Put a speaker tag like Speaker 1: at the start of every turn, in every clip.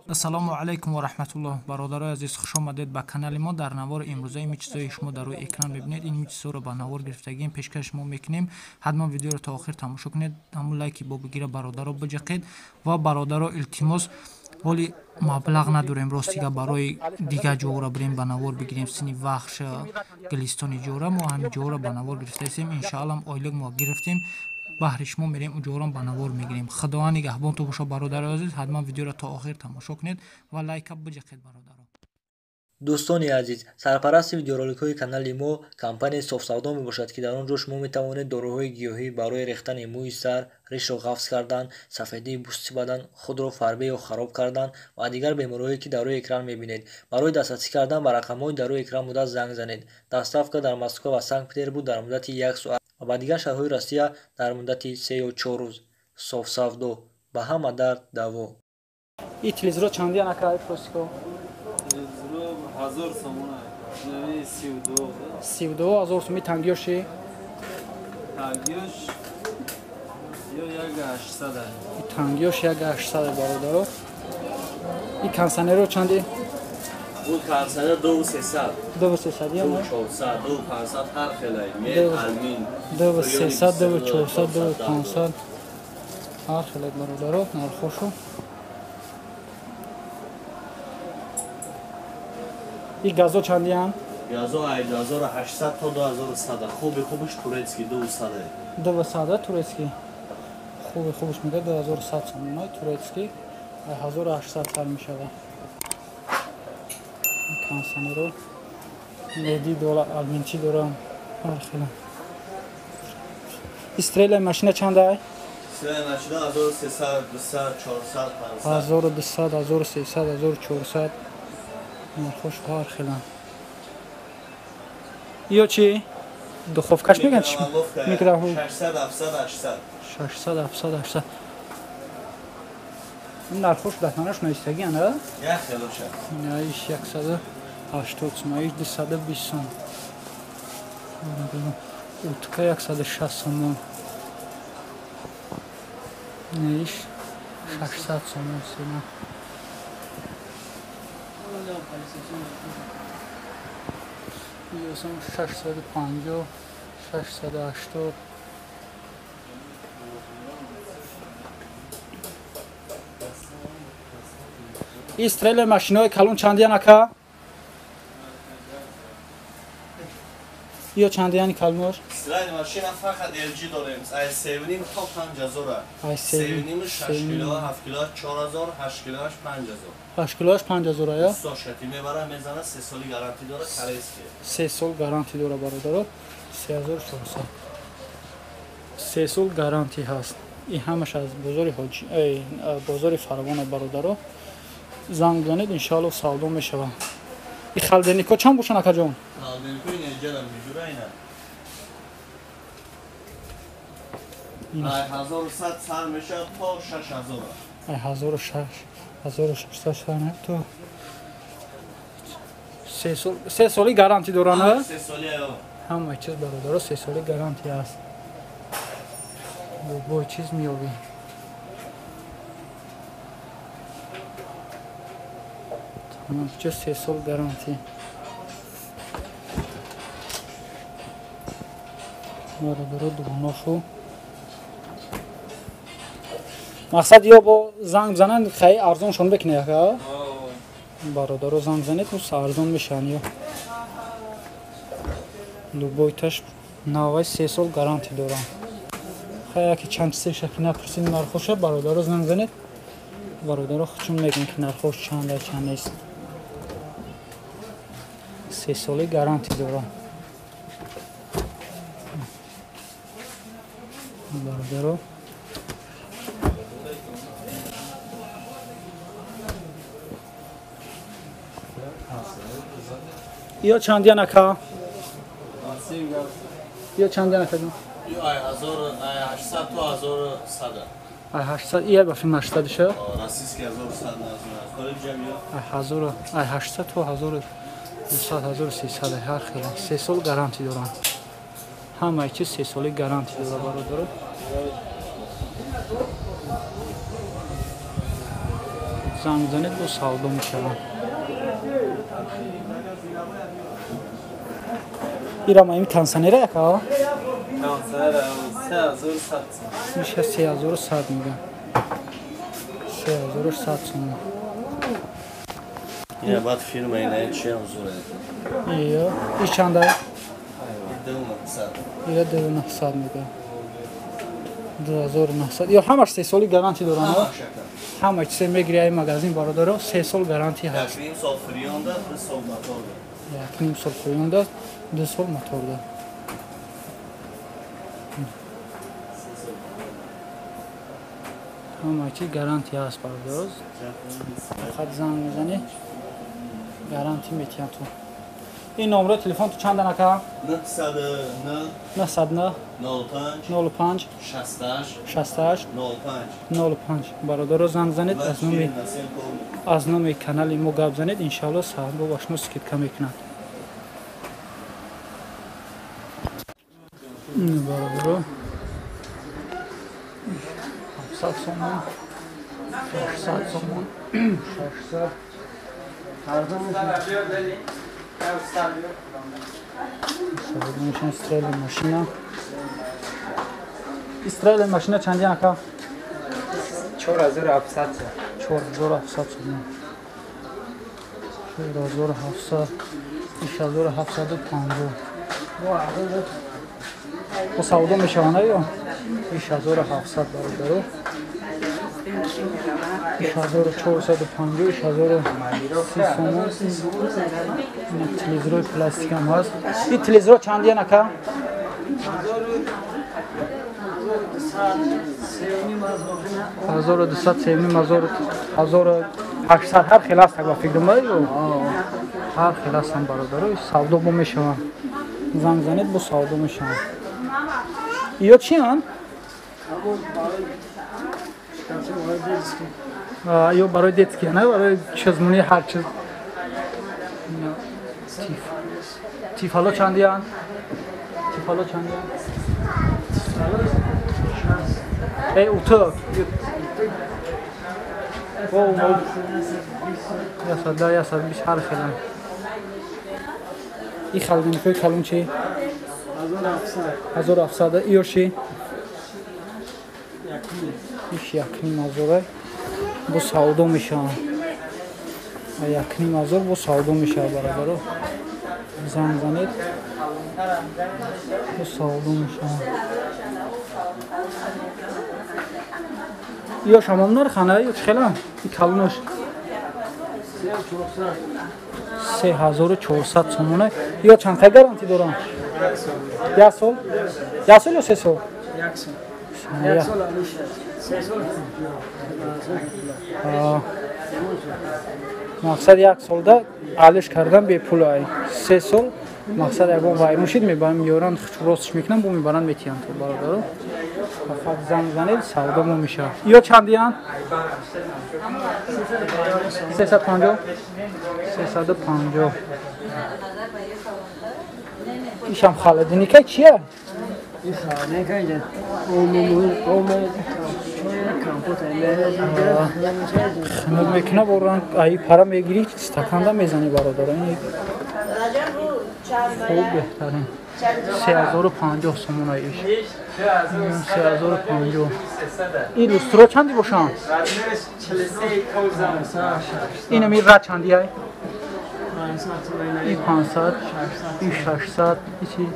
Speaker 1: Ассалому алайкум ва раҳматуллоҳ. Бародарои азиз, хуш омадед ба канали мо. Дар навори имрӯза ин чизҳое шумо дар рӯи экран мебинед, ин чизҳоро ба навор гирифтагием, пешкаш шумо мекунем. Ҳатман видеоро то охир тамошо кунед, ҳамун лайки бобигира бародаро биҷақед ва бародаро илтимос, ҳоли маблағ надорем ростига барои дигар ҷоҳоро бирем ба навор бигирем. Сини Вахш, Гулистони ҷора, мо ҳамин ҷоҳоро ба навор гирифтаистем. Иншааллам ойлик мо гирифтем, баҳри шумо мерем уҷорам ба навор мегирем. Худованд нигаҳбонтон бошад, бародари азиз. Ҳатман видеоро то охир тамошо кунед ва лайка биҷақед, бародаро.
Speaker 2: Дӯстони азиз, сарпарасти видеороликҳои канали мо компанияи Софсавдо мебошад, ки дар он ҷо шумо метавонед доруҳои гиёҳӣ барои рехтани мӯи сар, ришро ғафз кардан, сафедии пӯсти бадан, худро фарбе ё хароб кардан ва дигар бемориҳое, ки дар рӯи экран мебинед. Барои дастрасӣ кардан ба рақамҳои дар рӯи экран буда занг занед. Доставка дар Москва ва Санкт-Петербург дар муддати як соат ва ба дигар шаҳрҳои Россия дар муддати 3 ё 4 рӯз. Софсавдо ба ҳама дард даво.
Speaker 1: И телевизорро чандия накард простико?
Speaker 3: 1000 сомона. Яъне 32.
Speaker 1: 32 ҳазор суми. Тангиёши?
Speaker 3: Тангиёш ё 1800.
Speaker 1: Тангиёш 1800, бародаро. И консанеро чанди?
Speaker 3: У консанер 2300.
Speaker 1: 2300 ё
Speaker 3: 2400, 2500 ҳар хелай. Мел, алмин.
Speaker 1: 2300, 2400, 2500 ҳар хелай, бародаро, нархошу. И газо чандиян?
Speaker 3: Газо 1800 то 2100. Хуби хубиш турецкий 200.
Speaker 1: 200 турецкий. Хуби хубиш мега 2100 сомона турецкий. 1800 сар мешава. Консанеро меди дола алминчи дора ҳар хела. Истрела машина чанда?
Speaker 3: Истрела машина 1300, 200, 400, 500.
Speaker 1: 1200, 1300, 1400. Нархош ҳар хелан. Ё чи? Духовкаш меган чи?
Speaker 3: Микрофон. 600, 700, 800.
Speaker 1: 600, 700, 800. Нархош датанаш наистаги ана?
Speaker 3: Як хелоша.
Speaker 1: Иш 180 сом, иш 220 сом. Утка 160 сом. Иш 600 сом сена. Ёсам 650, 680. Истреле машинаҳои калон чандиян ака? Ё чандияни калонош?
Speaker 3: Истреле машина фақат LG дорем. Аз 3.5 то 5000. 3.5 6 кило, 7 кило 4000, 8 килоаш 5000.
Speaker 1: 8 килоаш 5000 ё?
Speaker 3: Сошати мебара мезана, 3 соли гарантӣ дора, корейский.
Speaker 1: 3 сол гарантӣ дора, бародаро. 3400. 3 сол гарантӣ ҳаст. Ин ҳамаш аз бозори ҳоҷи, бозори Фарғона, бародаро. Занг занед, иншааллоҳ савдо мешавад. И холодильнико чанд бошанд, акаҷон?
Speaker 3: Холодильнико инҷа меҷура ина. 1100 сар мешавад то 6000.
Speaker 1: 1600, 1600 сар то 3 сол, 3 соли гарантӣ доранд?
Speaker 3: 3 соли ё.
Speaker 1: Ҳама чиз, бародаро, 3 соли гарантӣ аст. Бо чиз меёбӣ. Чӣ 3 сол гарантӣ. Бародаро, дугонашу. Мақсад ё бо занг бизананд, хай арзоншон бикунед, ака? Бародаро, занг занед, ус арзон мешаванд ё. Любойташ навай 3 сол гарантӣ доранд. Хай яки чанд чизе ки напурсид нархоша, бародаро занг занед. Бародаро худшон мегӯянд ки нархош чанд аст, чанд нест. 3 соли гарантӣ доранд. Бародаро, ё чандиян ака? Ё чандиян ака?
Speaker 3: Ё 1800 то 1100.
Speaker 1: 800, ия ба филм 800 ша?
Speaker 3: Российский 1100
Speaker 1: 1000, 800 то 1200, 1300 ҳар хела. 3 сол гарантӣ доранд. Ҳамаи чиз 3 соли гарантӣ дорад, бародаро. Занг занед, бо савдо мешаванд. Ирама им консанера яка?
Speaker 3: Консанера 3100 сом.
Speaker 1: Иша 3100 мегӯям. 3100 сом.
Speaker 3: Ина баъд фирма ина чи ҳам зуре.
Speaker 1: Ия, иш чанда?
Speaker 3: 2900.
Speaker 1: Ира 2900 мегӯям. 2900. Ё ҳамаш 3 соли гарантия доранд? Ҳама чизе мегири ай магазин бародаро, 3 сол гарантия ҳаст.
Speaker 3: 1.5 сол фреонда, 2 сол моторда.
Speaker 1: 1.5 сол фреонда, 2 сол моторда. Ҳама чи гарантия ҳаст бародаро. Фақат занг мезанӣ, гарантия метиҳам ту. Ин номро телефон ту чанд анака?
Speaker 3: 909
Speaker 1: 909
Speaker 3: 05
Speaker 1: 05
Speaker 3: 68
Speaker 1: 68
Speaker 3: 05
Speaker 1: 05. Бародаро занг занед, аз номи канали мо гап занед, иншаалло саҳбо ба шумо скидка мекунад. Бародаро 700 сомон, 600 сомон, 600. Истраили машина. Истраили машина чанди ака?
Speaker 4: 4700.
Speaker 1: 4700 сомон. 4700, 6750. Бо савдо мешаванд ё? 6700 бародаро. 6450, 6030 сомон. Телевизорҳои пластик ҳам ҳаст. Ин телевизорҳо чандиян ака? 1200, 3500, 1800 ҳар хел ҳаст ба фикрам, ҳар хел ҳастанд бародаро. Савдо бо мешаванд. Занг занед, бо савдо мешаванд. Ё чиянд? Ё барои детский, на барои чизмуни ҳар чиз. Тифало чандиянд? Тифало чандиянд? Эй, уту. О, 110, 120 ҳар хеланд. И халдиникҳои калон чи? 1700. Ё чи? Иш 1500 бо савдо мешаванд. 1500 бо савдо мешавад бародаро. Занг занед, бо савдо мешаванд. Ё шамом нархана ё чӣ хеланд? И калонош 3400 сомона. Ё чанд қай гарантия доранд? Як сол? Як сол ё се сол?
Speaker 4: Як сол. Як сол алиш аст. Се сол.
Speaker 1: Мақсад як солда алиш кардан бепул ай. 3 сол мақсад ягон вайрон шид мебарам меёранд, ростш мекунам, бо мебаранд метиҳанд то бародаро. Фақат занг занед, савдо мо мешавад. Ё чандиянд? 350. 350. Ишам холодильника чия? Хунук мекуна, бо ранг ай пара мегирӣ, стаканда мезанӣ бародаро. Ин хуб беҳтарин. 3050 сомон ай иш. 3050. Ин люстро чанди бошанд? Инам ин ра чанди ай? И 500, и 600, и чи?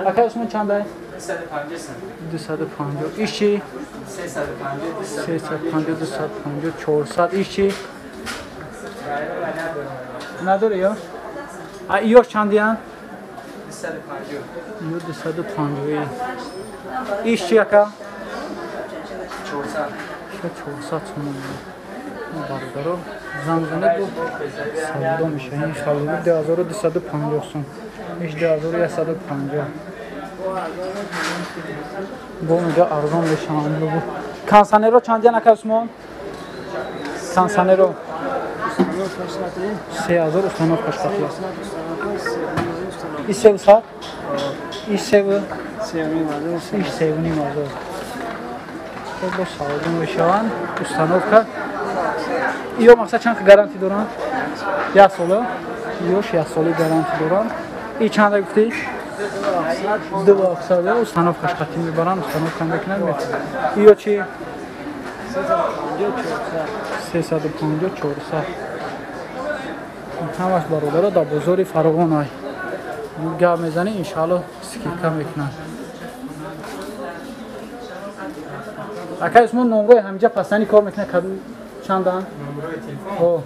Speaker 1: Ака Усмон чанд ай? 250. Иш чи? 350, 250, 400. Иш чи? Надори ё? А ёш чандиянд?
Speaker 4: 250.
Speaker 1: Ё 250. Иш чи ака?
Speaker 4: 400.
Speaker 1: 400 сомон. Бародаро занг занед, бо савдо мешавад. Ин халоби 2250 сом. Иш 2150. Бо унҷа арзон мешаванд. Консанеро чандиян ака Усмон? Консанеро 3000 установ кашкати. И 300? И 7? 7.5 ҳазор. Бо савдо мешаванд. Установка. Ё мақсад чанд гарантия доранд? Як сола. Ёш як соли гарантия доранд. И чанда гуфтӣ? 2700. Установкаш қатӣ мебаранд, установка мекунанд. Ё чи? 350 400. Ҳамаш бародаро дар бозори Фаровон ай. Гап мезанӣ, иншаалло скидка мекунанд. Акай Усмон номрои ҳамиҷа пасани кор мекунад чандан?
Speaker 5: Номрои телефон?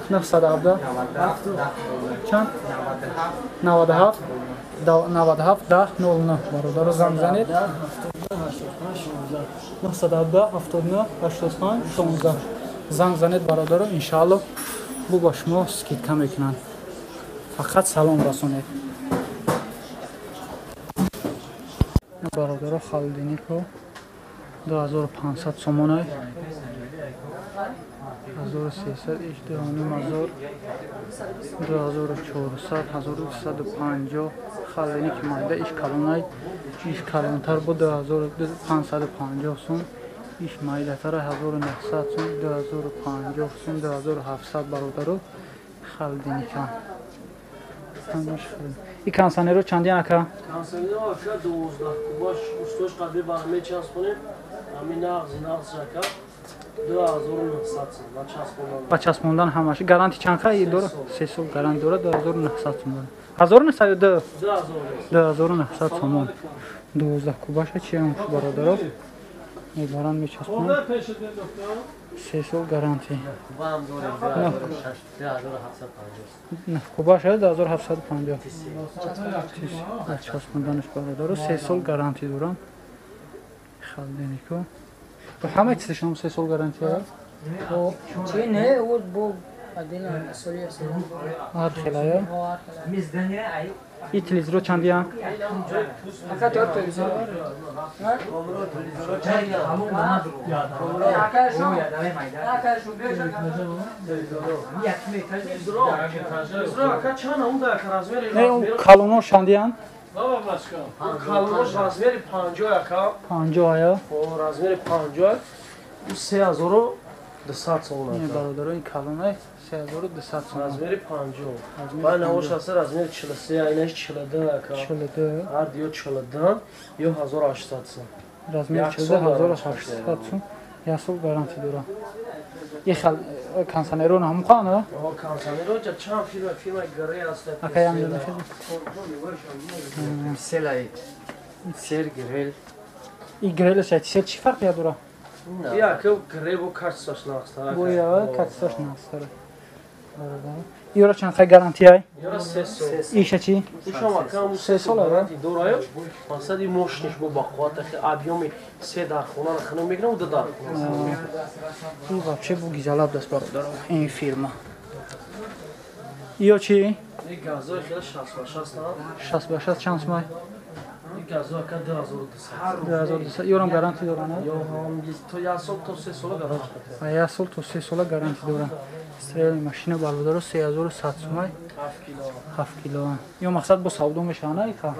Speaker 1: 917 чанд? 97 97 10 09. Бародаро занг занед. 917 79 85 16 занг занед бародаро, иншаалло бу ба шумо скидка мекунанд. Фақат салом расонед. Бародаро холодильнико 2500 сомонай. 1300, 2500, 2400, 1250. Холодильник майда иш калонай, иш калонтар бу 2550 сум, иш майдатар 1900 сум, 2050 сум, 2700 бародаро холодильника. И консанеро чандиян ака?
Speaker 4: Консанеро ака 12 кубаш устош қадри бараме часпонем. Ҳамин нағз ака 2900 сум ба часпондан.
Speaker 1: Ба часпондан ҳамаш. Гарантия чанд қа дора? 3 сол гарантия дора, 2900 сум. 1900 2900 сомон. 12 кубаша чи ҳам бародаро? Мебаранд мечаспонанд. 3 сол гарантия. 2750. Кубаша 2750. Часпонданаш бародаро 3 сол гарантия доранд. Холодильнико. ҳама чизашон 3 сол гарантия аст?
Speaker 4: Чи не, о бо отдельно соли
Speaker 1: ҳар хелая. И телевизоро чандиян?
Speaker 4: Ака тор телевизор.
Speaker 1: Не, калоно чандиян?
Speaker 4: Калонош размери 50 ака.
Speaker 1: 50 ая?
Speaker 4: О, размери 50. 3200 сомон.
Speaker 1: Не бародаро, ин калонай 3200 сомон.
Speaker 4: Размери 50. Ба навош аст размери 43, айнаш 42 ака.
Speaker 1: 42.
Speaker 4: Ҳар ё 42 ё 1800 сом.
Speaker 1: Размери 42 1800 сом. Як сол гарантия дора. Ихал консанеро ҳам хона?
Speaker 4: О, консанеро чанд фирма гре аст.
Speaker 1: Ака ям дора.
Speaker 5: Селай. Сер грел.
Speaker 1: И грел сел чи фарқ дора?
Speaker 4: Я ки гре бо качествош нақстара.
Speaker 1: Бо я качествош нақстара. Юра чанд хай гарантия?
Speaker 4: Юра 3 сол.
Speaker 1: Иша чи?
Speaker 4: Иша макам
Speaker 1: 3 сол
Speaker 4: гарантия дора. Мақсад и мощниш бо бақувват хи объёми 3 дар хона хунум мегирам 2 дар хона.
Speaker 1: Ин вообще бу гизалаб даст бародаро ин фирма. Ё чи?
Speaker 4: Ин газои хеле 60 ба 60
Speaker 1: 60 ба 60 чанд сумай?
Speaker 4: Ин газо ака 2200.
Speaker 1: 2200. Ёрам гарантия дора, не?
Speaker 4: Ё ҳам то 1 сол то 3 сола гарантия.
Speaker 1: 1 сол то 3 сола гарантия дора. Стрелни машина бародаро 3100 сумай.
Speaker 4: 7 кило.
Speaker 1: 7 кило. Ё мақсад бо савдо мешаванд, иха.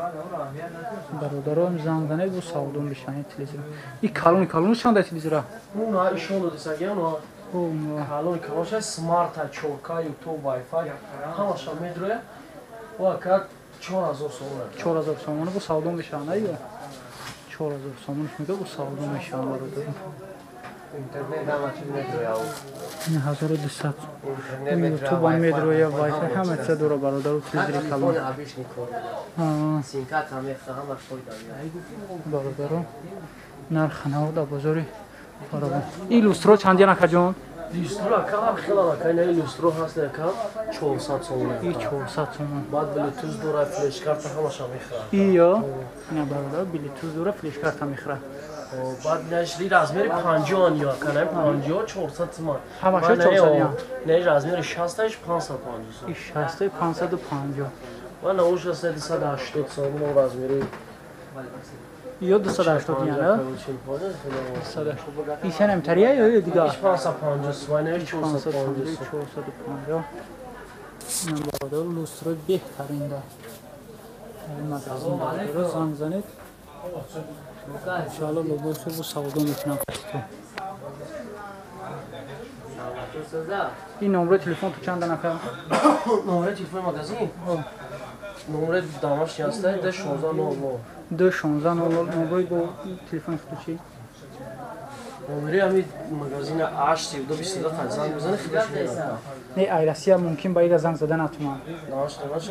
Speaker 1: Бародаро занг занед бо савдо мешаванд телевизор. И калон калон чанд телевизора?
Speaker 4: Уна ишон додисагиан. Калон калон смарт 4K, YouTube, Wi-Fi ҳамаша медроя. Ва ака 4000 сомон.
Speaker 1: 4000 сомон бо савдо мешаванд, ё 4000 сомон мега бо савдо мешаванд бародаро.
Speaker 5: Интернет ҳама чиз медроя.
Speaker 1: 1200. YouTube медроя, Wi-Fi ҳама чиз дора бародаро, телевизори калон.
Speaker 5: Сим-карта мехта ҳама фойда меяд.
Speaker 1: Бародаро, нарх нав дар бозори Фаровон. Ин люстро чандиян акаҷон?
Speaker 4: Люстро ака ҳар хела ака, ина люстро ҳаст ака 400 сомон.
Speaker 1: И 400 сомон.
Speaker 4: Баъд Bluetooth дора, флеш-карта ҳамаша мехӯрад.
Speaker 1: И ё, ина бародаро Bluetooth дора, флеш-карта мехӯрад.
Speaker 4: Баъд инаш размери 50 ё ака, не 50 400 сомон.
Speaker 1: Ҳамаша 400 я.
Speaker 4: Не размери 60 550 сомон.
Speaker 1: И 60 550.
Speaker 4: Ва навуш аст 280 сомон размери.
Speaker 1: Ё 280 яна? 280. Ишан ҳам тария ё дига?
Speaker 4: 550 сомон, не 450.
Speaker 1: 450. Ин бародар люстро беҳтарин да. Ин магазин бародар занг занед. Иншалло любой хел савдо мекунам. Ин номери телефон ту чанд нафар?
Speaker 4: Номери телефони магазин? Номери дамаш ҳаста 21600.
Speaker 1: 21600 номери бо телефони худо чи?
Speaker 4: Номери ҳами магазин 832 22 қад занг мезанӣ худаш меояд.
Speaker 1: Не, ай Россия мумкин ба ира занг зада натуман.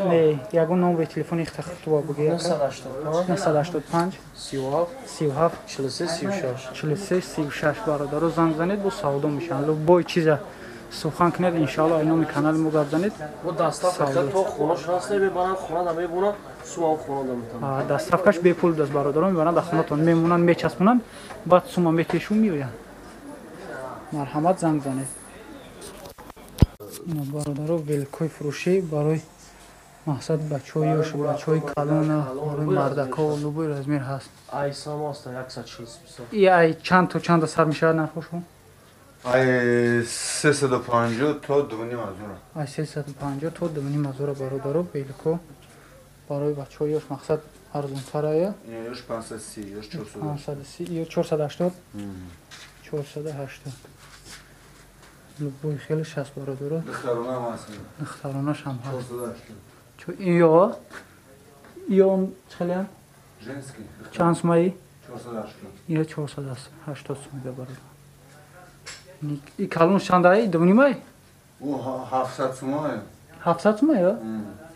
Speaker 1: Не, ягон номери телефони худо бугӣ.
Speaker 4: 985
Speaker 1: 985
Speaker 4: 37
Speaker 1: 37
Speaker 4: 43 36
Speaker 1: 43 36 бародаро занг занед, бо савдо мешаванд. Любой чиза сухан кунед, иншалло ай номи канали мо гап занед.
Speaker 4: Бо доставка то хонашон ҳаст, мебаранд хона да мебуранд, сума хона да метавонанд.
Speaker 1: Доставкаш бепул даст бародаро, мебаранд дар хонатон мемонанд, мечаспонанд, баъд сума метешу меоянд. Марҳамат занг занед. Ина бародаро велкои фурӯшӣ барои мақсад бачаҳои ёш, бачаҳои калона, барои мардако любой размер ҳаст.
Speaker 4: Ай само аст 140.
Speaker 1: И ай чанд то чанда сар мешавад нархошон?
Speaker 6: Ай 350 то 2.5 ҳазора.
Speaker 1: Ай 350 то 2.5 ҳазора бародаро велко барои бачаҳои ёш мақсад арзонтарая.
Speaker 6: Ёш 530, ёш 400.
Speaker 1: 530, ё 480. 480. Любой хеле 60 бародаро.
Speaker 6: Духтарона ҳам ҳаст.
Speaker 1: Духтаронаш ҳам ҳаст.
Speaker 6: 480.
Speaker 1: Ё ё чӣ?
Speaker 6: Женский.
Speaker 1: Чанд сумаи?
Speaker 6: 480.
Speaker 1: Ё 480 сумаи бародаро. И калон чанд ай? 2.5 ай?
Speaker 6: Ӯ 700 сумай.
Speaker 1: 700 сумай, ё?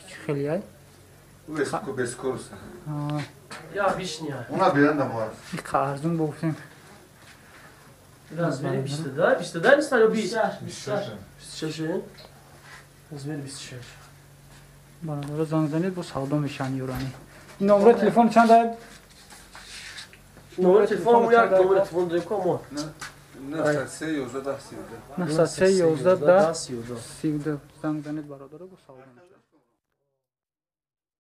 Speaker 1: Чӣ хеле ай?
Speaker 6: Ӯ без курса.
Speaker 4: Я вишня.
Speaker 6: Уна беранда бор.
Speaker 1: И арзон гуфтем.
Speaker 4: Размери 22, 22 нест ё 20?
Speaker 6: 26.
Speaker 4: 26. Размери 26.
Speaker 1: Бародаро занг занед, бо савдо мешаванд юрани. Номери телефон чанд ай?
Speaker 4: Номери телефон мо як номери телефон дорем ко мо.
Speaker 6: 903 11 10 32.
Speaker 1: 903 11 10 32. Занг занед бародаро, бо савдо мешаванд.